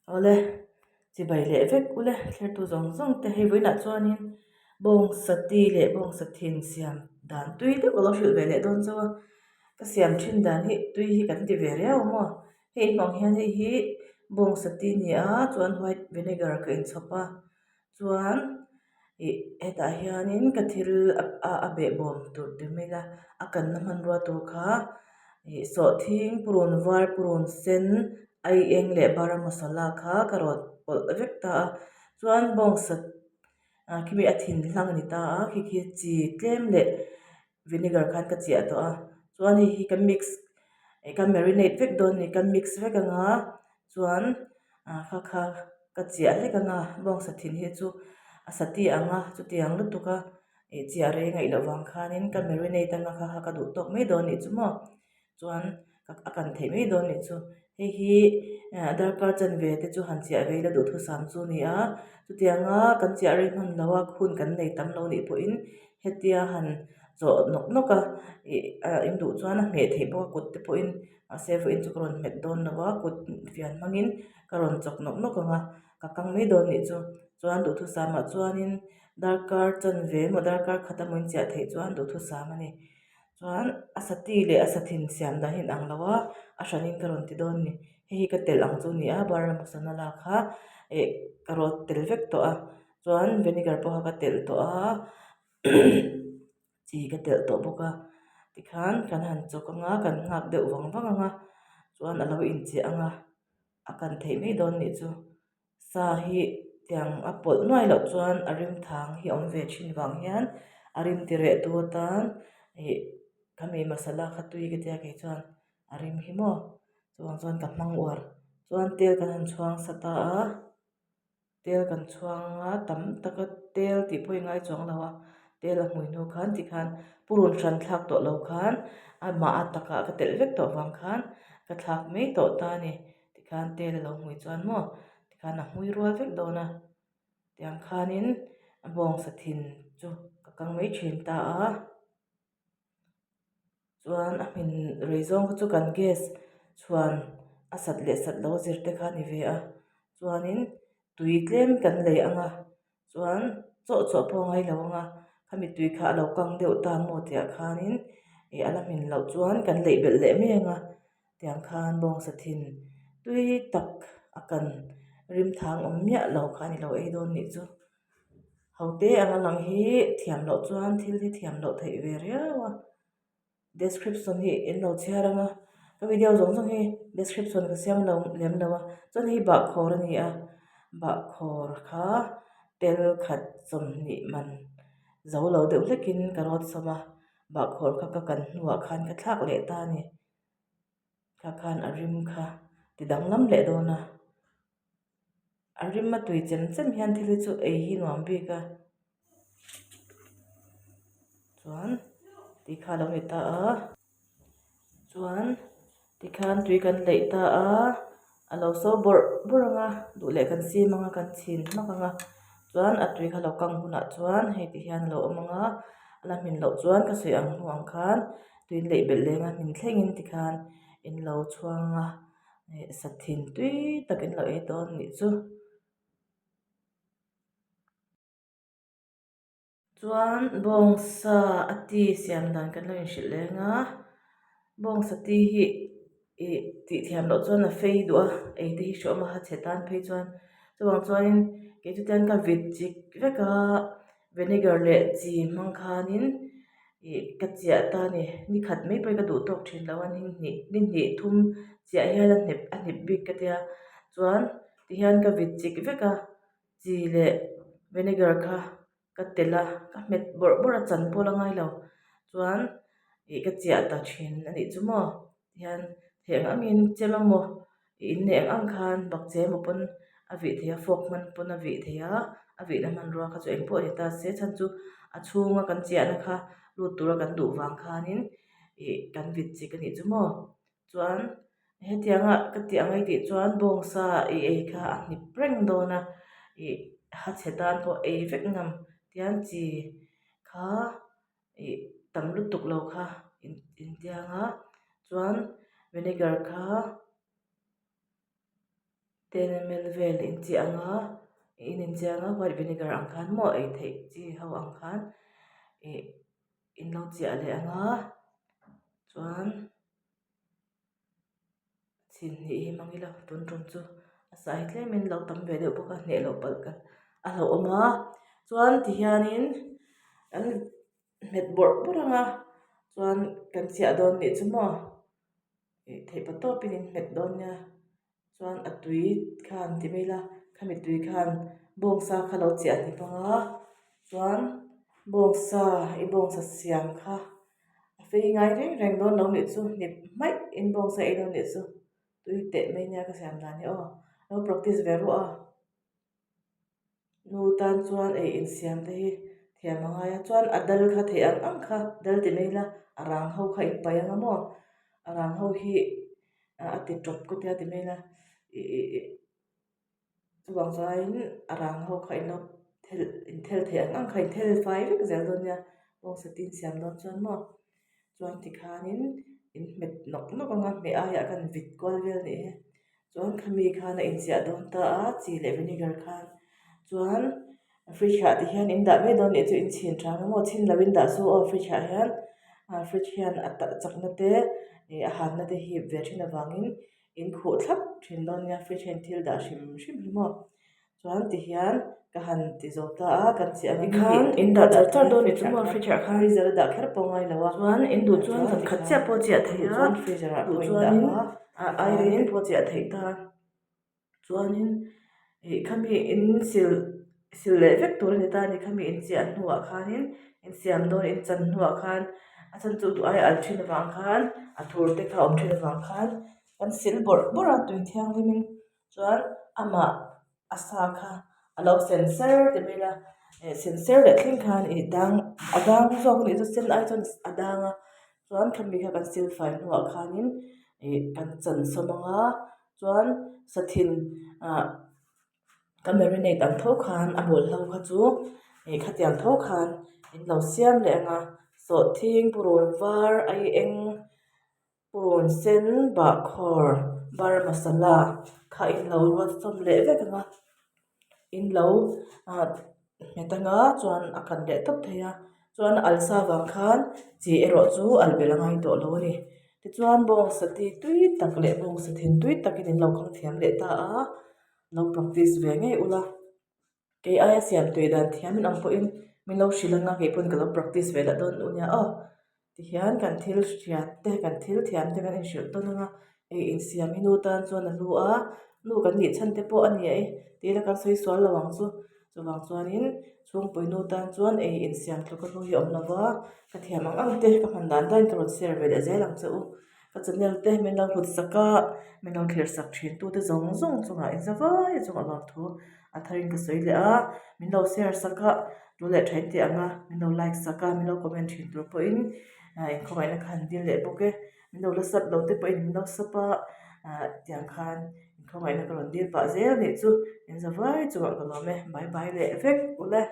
Awle, chibai leh vek ule thlertu zawng zawng te hei vawiinah chuanin bawngsa ti leh bawngsa thin siam dan tui deuh ka lo hrilh ve leh dawn chauh a, ka siam thin dan hi tui hi kan ti ve riau a maw hei hmang hian hei hi bawngsa ti a ni a chuan white vinegar ka inchhawp a chuan ih hetah hianin ka thil a a behbawm tur ti mai ila a kanna hmanrua tur kha ih sawhthing purun var purun sen aieng leh bara masala kha ka rawn pawlh vek ta a chuan bawngsa ah khimi a thin hlang a ni ta a khi khi chi tlem leh vinegar khan ka chiah tawh a chuan hei hi ka mix ih ka marinate vek dawn a ni ka mix vek ang a chuan ah kha kha ka chiah hlek ang a bawngsa thin hi chu a sati ang a chutiang lutuk a ih chiah rei ngaih loh vang khanin ka marinate ang a kha kha ka duh tawk mai dawn anih chu maw chuan a kan theih mai dawn anih chu hei hi ah darkar chanve te chu han chiah ve ila duhthusam chu a ni a chutiang a kan chiah rei hman lo a hun kan nei tam lo anih pawhin hetia han chawh nawk nawk a ih ah in duh chuan a hmeh theih bawk a kut te pawhin mahse vawiin chu ka rawn hmet dawn lo a kut fian hmangin ka rawn chawk nawk nawk ang a ka kang mai dawn anih chu chuan duhthusam ah chuanin darkar chanve emaw darkar khat emaw in chiah theih chuan duhthusam a ni chuan a sati leh a sathin siam dan hi a inang lo a a hranin ka rawn ti dawn a ni hei hi ka telh ang chu a ni a bara masala la kha ih ka rawt tel vek tawh a chuan vinegar pawh kha ka telh tawh a chi ka telh tawh bawk a tikhan kan han chawk ang a kan nghak deuh vang vang ang a chuan a lo inchiah ang a a kan theih mai dawn nih chu sa hi tiang a pawlh nuai loh chuan a rim thang hi a awm ve thin vang hian a rim ti reh tu atan ih khami masala kha tui ka tia kei chuan a rim hi maw chuvang chuan ka hmang uar chuan tel kan han chhuang sa ta a. Tel kan chhuang a tam taka tel tih pawh i ngai chuang lo a tel a hmui hnu khan tikhan purun hran thlak tawh lo khan amah a takah ka telh vek tawh vang khan ka thlak mai tawh ta a ni tikhan tel a lo hmui chuan maw tikhan a hmui rual vek dawn a tiang khanin a bawngsa thin chu ka kang mai thin ta a. Chuan a hmin rei zawng kha chu kan gas chhuan a sat leh sat lo zir te kha a ni ve a chuanin tui tlem kan lei ang a chuan chawh chawh pawh a ngai lo ang a khami tui kha a lo kang deuh ta maw tih ah khanin ih a la hmin loh chuan kan leih belh leh mai ang a tiang khan bawngsa thin tui tak a kan rim thang awm miah lo kha a ni lo ei dawn nih chu. Ho te anga lang hi thiam loh chuan thil hi thiam loh theih ve riau a description hi in lo chhiar ang a ka video zawng zawng hi description ka siam lo lem lo a chuan hei bahkhawr a ni a bahkhawr kha tel khat sawmhnih man zo lo deuh hlekin ka rawt sawm a bahkhawr kha ka kan hnuah khan ka thlak leh ta a ni kha khan a rim kha ti danglam leh dawn a. A rim a tui chem chem hian thil hi chu ei hi nuam bik a chuan tikha a lo ni ta a chuan tikhan tui kan leih ta a a lo so bawrh bawrh ang a duh leh kan sim ang a kan chhin hmak ang a chuan a tui kha lo kang hunah chuan hei ti hian a lo awm ang a a la hmin loh chuan ka sawi ang hnu ang khan tui leih belh leng a hmin thlengin tikhan in lo chhuang a. Ih sathin tui takin lo ei dawn nih chu. Chuan bawngsa a ti siam dan kan lo inhrilh leng a bawngsa ti hi ih tih thiam loh chuan a fei duh a ei te hi hreawm a ha chhe tan phei chuan chuvang chuanin kei chu tian ka vit chik vek a vinegar leh chi hmang khanin ih ka chiah ta a ni ni khat mai pawhin ka duh tawk thin lo a ni hnih ni hnih thum chiah hian a hnep a hnep bik ka tia chuan tihian ka vit chik vek a chi leh vinegar kha ka telh a ka hmet bawrh bawrh a chan pawh la ngai lo chuan ih ka chiah ta thin a nih chu maw tihian thei ang angin chem emaw ih inneih ang ang khan bakcheh emaw pawn a vih theih a fork hman pawn a vih theih a a vihna hmanrua kha chu engpawh a ni ta se chhan chu a chhunga kan chiahna kha lut tura kan duh vang khanin ih kan vit chik a nih chu maw chuan hetianga ka tih ang tih chuan bawngsa i ei kha a hnip reng dawn a ih ha chhe tan pawh ei vek ngam tian chi kha ih tam lutuk lo kha intiang a chuan vinegar kha. 10ml vel in chiah ang a in inchiah ang a white vinegar ang khan maw ei theih chi ho ang khan ih in lo chiah leh ang a chuan chhin hnih hi hmang ila tun tum chu a sa hi tlem in lo tam ve deuh bawk a hneh loh palh ka a hlauhawm a chuan tihianin an hmet bawrh bawrh ang a chuan kan chiah dawn nih chu maw. Ih theih pa tawpin in hmet dawn nia chuan a tui khan ti mai ila khami tui khan bawngsa kha lo chiah hnip ang a chuan bawngsa i bawngsa siam kha a fei ngai reng reng dawn lo nih chu hnip hmaih in bawngsa ei dawn nih chu tui teh mai nia ka siam dan hi aw lo practice ve ruah a. Nu tan chuan ei insiam te hi thiam a ngai a chuan a dal kha theih ang ang kha dal ti mai ila a rang ho kha in paih ang maw a rang ho hi a ti tawp ka tia ti mai ila ih ih ih chuvang chuanin a rang ho kha in lo thel in thel theih ang ang kha in thel fai vek zel dawn nia bawngsa te insiam dawn chuan maw chuan tikhanin in hmet nawk nawk ang a hmeh aiah khan vit kual vel a nih hi. Chuan khami khan a inchiah dawn ta a, chi leh vinegar khan. Chuan fridge ah te hian in dah mai dawn nih chu in chhin tha ang maw, chhin lo in dah chu aw fridge ah hian ah fridge hian a tak chakna te ih a hanna te hip ve thin avangin in khuh thlap thin dawn nia fridge hian thil dah hrim hrim hi maw. Chuan tihian ka han ti zo ta a, kan chiah ang khan in dah char char dawn nih chu maw fridge ah khan freezer a dah kher pawh ngai lo a chuan in duh chuan zan khat chiah pawh chiah theih a freezer ah pawh in dah a a ai rei te pawh chiah theih ta chuanin ih khami in sil sil leh vek tur a ni ta a ni khami in chiah hnuah khanin in siam dawn in chan hnuah khan a chhan chu duh ai al thin avang khan a thur te kha a awm thin avang khan kan sil bawrh bawrh a tui thianghlimin. Chuan amah a sa kha a lo sen ser ti mai ila eh sen ser leh thleng khan ih dang a dang zawk a nih chu sen ai chuan a dang a chuan khami kha kan sil fai hnuah khanin ih kan chan sawm ang a chuan sathin ah ka marinate ang tho khan a bawlhlo kha chu ih khatiang tho khan in lo siam leh ang a sawhthing purun var ai eng. Purun sen bahkhawr bar masala kha in lo ruat sawm leh vek ang a in lo ah nghet anga chuan a khat leh tawp thei a chuan alsa vang khan chi erawh chu al belh a ngai tawh lo a ni tichuan bawngsa ti tui tak leh bawngsa thin tui takin in lo kang thiam leh ta a lo practice ve ngei ula. Kei aia siam tui dan thiam in ang pawhin min lo hrilh anga kei pawn ka lo practice ve lah dawn u nia aw. Tihian kan thil hriat te kan thil thiam te kan inhrilh tawn anga ei insiam hi nu tan chuan a hlu a, nu kan nih chhan te pawh a ni e tih ila kan sawi sual lo ang chu. Chuvang chuanin chhungpui nu tan chuan ei insiam tluk a hlu hi a awm lo va, ka thiam ang ang te ka hman dan danin ka rawn share ve leh zel ang che u. Ka channel te min lo hlut sak a, min lo thlir sak thin tu te zawng zawng chungah in za vai chungah lawm thu a tharin ka sawi leh a, min lo share sak a, tu leh tha in tih ang a, min lo like sak a, min lo comment thin tur pawhin ah inkhawngaihna kha an dil leh bawk e, min lo la sub lo te pawhin min lo sub a, ah tiang khan inkhawngaihna ka rawn dil pah zel anih chu in za vai chungah ka lawm e, bye bye leh vek ule.